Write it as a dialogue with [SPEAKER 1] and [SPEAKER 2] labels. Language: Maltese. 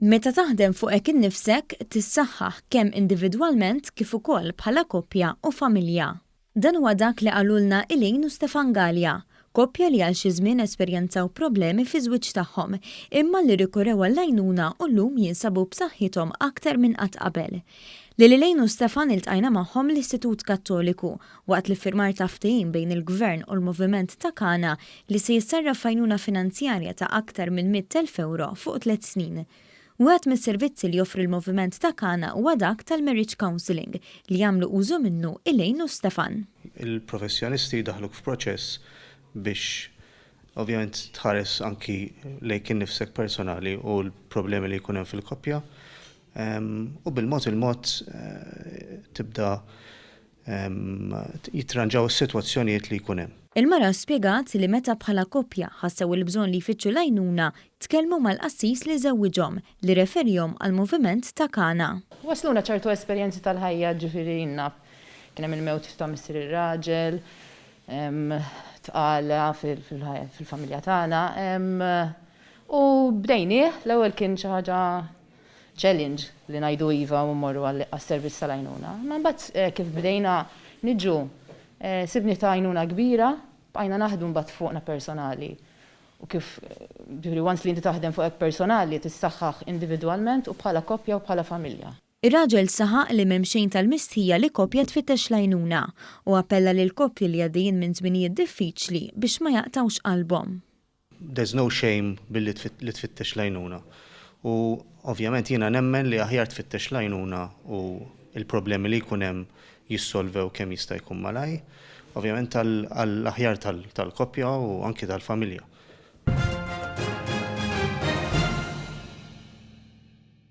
[SPEAKER 1] Meta taħdem fuqek innifsek, tissaħħaħ kemm individwalment kif ukoll bħala koppja u familja. Dan huwa dak li qalulna Elaine u Stefan Galea, koppja li għal xi żmien esperjenzaw problemi fiż-żwieġ tagħhom, imma li rrikorrew għall-għajnuna u llum jinsabu b'saħħithom aktar minn qatt qabel. Lil Elaine u Stefan iltqajna magħhom l-Istitut Kattoliku waqt l-iffirmar ta' ftehim bejn il-Gvern u l-Moviment ta' Kana li se jissarraf f'għajnuna finanzjarja ta' aktar minn 100,000 ewro fuq tliet snin. Wieħed mis-servizzi li joffri l-Moviment ta' Kana huwa dak tal-marriage counselling li jagħmlu użu minnu Elaine u Stefan.
[SPEAKER 2] Il-professjonisti jdaħħluk f'proċess biex ovvjament tħares anki lejk innifsek personali u l-problemi li jkun hemm fil-koppja. U bil-mod il-mod tibda jitranġaw is-sitwazzjonijiet li jkun hemm.
[SPEAKER 1] Il-mara spjegat li meta bħala koppja ħassew il-bżonn li jfittxu l-għajnuna, tkellmu mal-qassis li żewwiġhom li rreferihom għall-Moviment ta' Kana.
[SPEAKER 3] Wasluna ċertu esperjenzi tal-ħajja, ġifieri naf kien hemm il-mewt ta' missier ir-raġel, tqala fil-familja tagħna u bdejnieh, l-ewwel kien xi ħaġa challenge li ngħidu iva u mmorru għas-servizz tal-għajnuna. Imma mbagħad kif bdejna niġu sibni ta' għajnuna kbira, bqajna naħdmu mbagħad fuqna personali. U kif ġifieri once li inti taħdem fuqek personali tissaħħaħ individwalment u bħala koppja u bħala familja.
[SPEAKER 1] Ir-raġel saħaq li m'hemm xejn tal-mistħija li koppja tfittex l-għajnuna u appella lill-koppji li għaddejjin minn żminijiet diffiċli biex ma jaqtgħux qalbhom.
[SPEAKER 2] There's no shame billi li tfittex l-għajnuna. U ovvjament jiena nemmen li aħjar tfittex l-għajnuna u l-problemi li jkun hemm jissolvew kemm jista' jkun malajr. Ovvjament għall-aħjar tal-koppja u anki tal-familja.